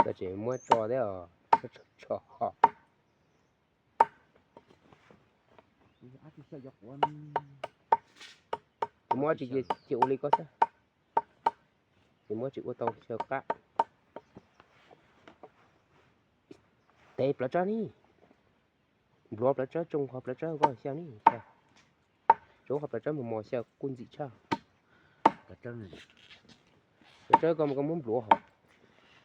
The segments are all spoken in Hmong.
Koj tseem muab tso thiab os, tso ho. Ces muab tsis cia ua li koj xwb. Ces muab tsis ua tau xyaw qab. Tev plawv tsawb ni. Npluav plawv tsawb, tsoo qhov plawv tsawb koj xyaw ni. Tsoo qhov plawv tsawb mos mos xyaw kuj ntxim tshaj. Plawv tsawb koj, koj muab npluav hos,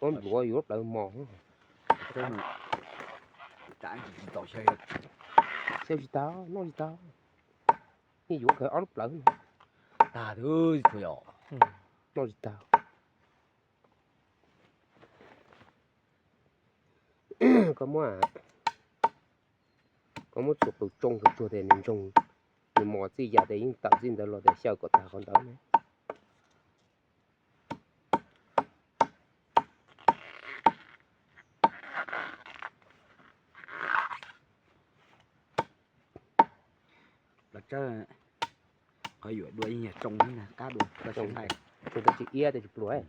muab npluav yuav lub plawv mos. Xyaw tsis tau, noj tsis tau. Yeej yuav kawg ob lub plawv. Tag twb tsuas yog noj tsis tau. Koj muab, koj muab txhua qws tsoo tsuag tsuag tes nws ntsoog, nws mos txij yam tes yeej tawm txij ntawd los tes xyaw kom tag qhov ntawd ne. Plawv tsawb, qhov yuam dua yeej yog tsoo thiab na, qab dua, tsoo ntawd tsis iab tes tsis pluag.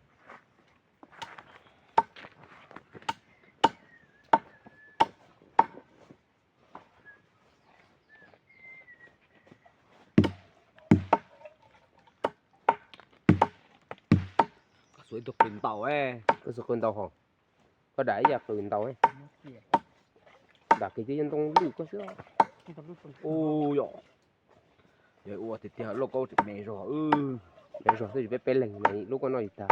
Koj xuas ib tug qws ntau, koj xuas qws ntau hos. Koj dam ib yam qws ntau, dam kiag thiab yog ntoo lwj koj xwb. Ua yog, yog ua tiag tiag lauj kaub tseem me zog. Me zog xwb, peb peb leeg mas lub koj noj tsis tag,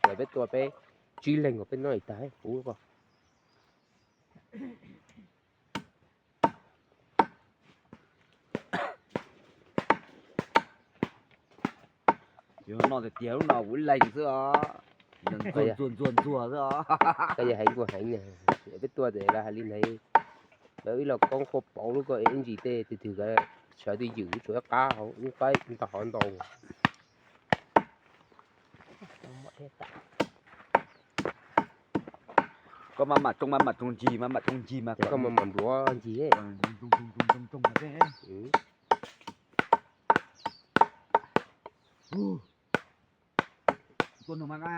lawv peb tuaj peb tsib leeg os peb noj tsis tag kuv koj. Yog noj tiag tiag lub no kuv ib leeg xwb os. Ntxuag ntxuag ntxuag xwb os. Koj yog heev kuj heev na, peb tuaj ces lawv hais li ntawd, lawv ib los koob kua pauv lub koj ib ntsis tej twg twg sawv twj ywm tshuav ib qab hauv ib qab ntau hauv ntau. Koj mas mam tsoo mas mam tsoo ncig mas mam tsoo ncig mas koj mas mam npluav ncig. Tua nug mas na.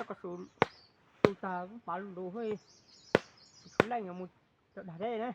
Koj su tu tag hmav lus, leej mus rau dag deb na.